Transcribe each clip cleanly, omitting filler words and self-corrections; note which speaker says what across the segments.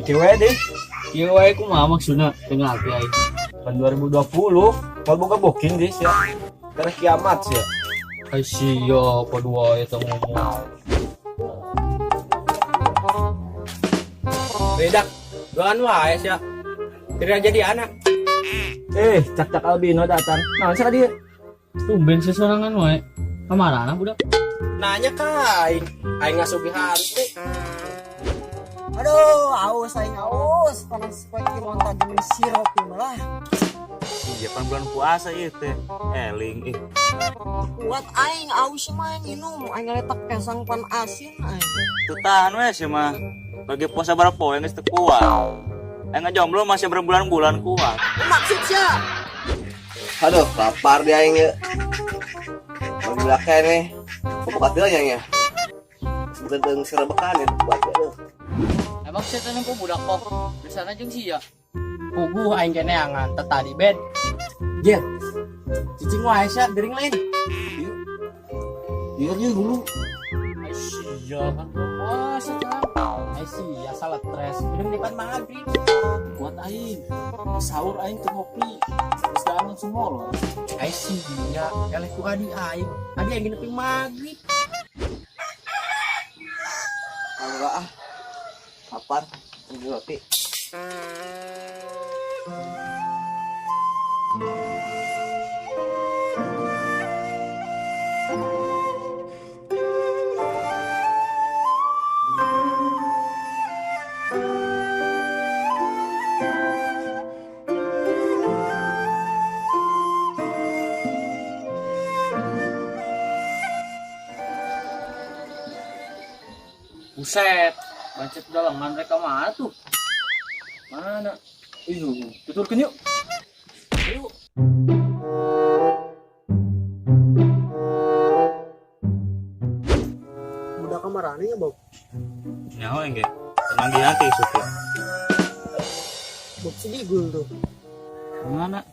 Speaker 1: Kieu we deh.
Speaker 2: Kieu wae kumaha maksudna teu ngarti aing.
Speaker 1: Pan 2020, kalau boga booking deh sia. Karena kiamat sia.
Speaker 2: Ai sia padua wae eta ngomong.
Speaker 3: Bedak, doan wae sia. Tidak jadi anak.
Speaker 1: Cak-cak albino datang. Naon sia dia?
Speaker 2: Tumben sesorangan wae. Kamarana budak?
Speaker 3: Nanya ka aing, aing ngasubi hante.
Speaker 4: Aduh, aus aing aus. Panas poe kieu monta jeung sirup ieu mah lah.
Speaker 5: Iya pan bulan puasa ieu teh. Eling ih.
Speaker 4: Kuat aing aus mah minum, aing ngaletak kesang pan asin aing.
Speaker 5: Teu tahan we sia mah. Lagi puasa berapa poe geus teu kuat. Aing ngajomblo masih berbulan-bulan kuat.
Speaker 4: Maksud sia?
Speaker 6: Aduh, lapar dia aing ye. Mau dibelakang nih. Kok buka tilnya nya? Bukan teu serebekan ya buat ya aduh.
Speaker 2: Emang sia teh nempo budak kok. Biasana jeung sia.
Speaker 3: Puguh aing keneangan teh tadi bed. Jir. Cicing wae sia gering lain.
Speaker 1: Iya, iya dulu.
Speaker 2: Ai sia kan puasa cang.
Speaker 3: Ai sia salah stres. Minum depan maghrib.
Speaker 1: Kuat aing. Sahur aing teu ngopi. Geus daan langsung molor.
Speaker 3: Ai sia, eleh ku adi aing. Adi aing nepi maghrib.
Speaker 6: Enggak ah. Lapar, beli roti.
Speaker 2: Buset, bancet dalengan mereka mana tuh?
Speaker 1: Mana? Ih, tuturkeun yuk.
Speaker 2: Ayo.
Speaker 4: Budak kamarana nya, Bob?
Speaker 5: Nyaho aing ge. Manggi hati suki.
Speaker 4: Bob si Digul tuh.
Speaker 5: Mana?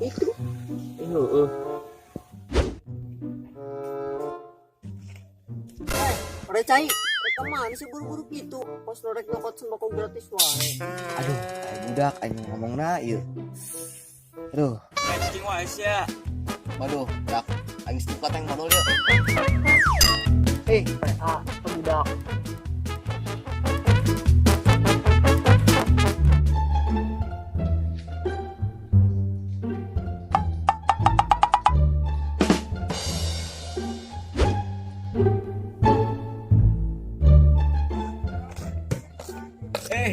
Speaker 4: Itu.
Speaker 5: Ih, heueuh.
Speaker 4: Recai, rek mana sih buru-buru gitu? Pas lo rek nyokot sembako gratis wae.
Speaker 6: Aduh, aing budak aing ngomongna ieu. Aduh,
Speaker 5: Cicing wae sia.
Speaker 6: waduh, dak aing setukat aing modal yuk.
Speaker 4: Ah, budak.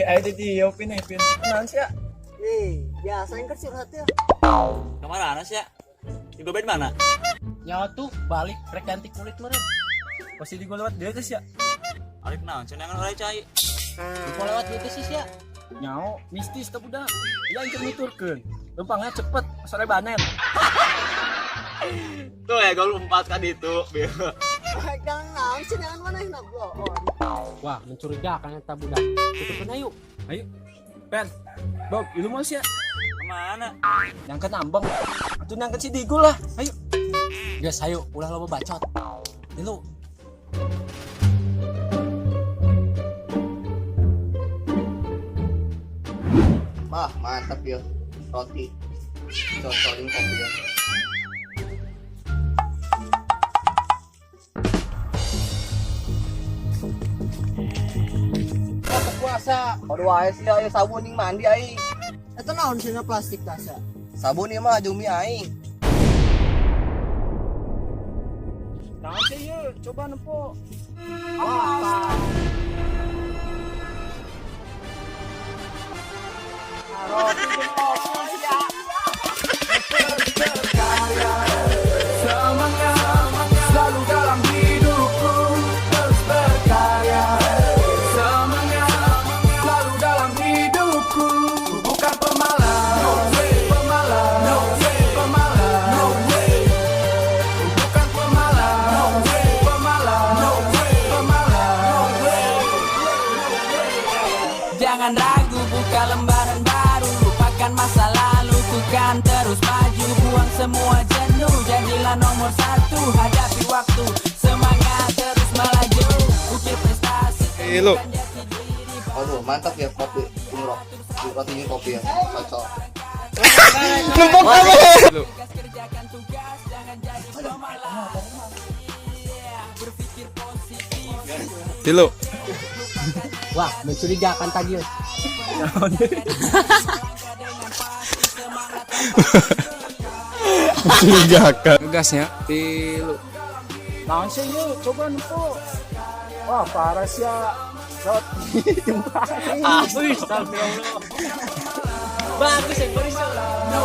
Speaker 1: Ayo di dia pin pin. Naon sia?
Speaker 4: Biasa yang curhat ya.
Speaker 5: Kamarana sia? Di bed mana?
Speaker 3: Nyawa tuh balik rek ganti kulit meureun.
Speaker 1: Pasti di gua lewat dia teh sia.
Speaker 5: Arek naon cenah urang cai.
Speaker 3: Lupa lewat itu sih sia.
Speaker 1: Nyao, mistis teh budak. Iya aing nuturkeun. Lempangnya cepet, sore banen.
Speaker 5: Tuh ya gol 4 kan itu.
Speaker 4: Jangan naon sih jangan manehna bloon.
Speaker 3: Wah, mencurigakan eta budak. Tutupkeun ayo.
Speaker 1: Ayo. Pen. Bob, ilu mau sia?
Speaker 5: Kemana?
Speaker 1: Nyangket nambeng. Atuh nyangket si Digul lah. Ayo.
Speaker 3: Geus ayo, ulah loba bacot. Ilu.
Speaker 6: Wah, mantap ya. Roti. Cocolin kopi ya.
Speaker 3: Puasa.
Speaker 6: Waduh, wae sih ayo sabun ning mandi aing.
Speaker 4: Eta naon sih plastik tasa?
Speaker 6: Sabun ieu mah jeung mie aing.
Speaker 1: Naon sih ieu? Coba nempo.
Speaker 4: Roti jeung kopi sia.
Speaker 7: Terus maju, buang semua jenuh. Jadilah nomor satu, hadapi waktu. Semangat terus melaju, ukir prestasi.
Speaker 8: Tilu.
Speaker 7: Temukan jati diri.
Speaker 6: Aduh, mantap ya kopi umroh. Rotinya kopi ya. Cocok.
Speaker 8: Numpuk kamu. Tilu.
Speaker 7: Tugas, kerjakan tugas, jangan jadi pemalas. Yeah, berpikir positif.
Speaker 8: Tilu.
Speaker 3: Wah, mencurigakan tagil.
Speaker 8: Mencurigakan. Ngegasnya. Tilu.
Speaker 1: Naon sih ieu? Coba nempo. Wah, parah sih ya. Roti tumpah.
Speaker 2: Wih, astagfirullah. Bagus ya, baris.
Speaker 7: No.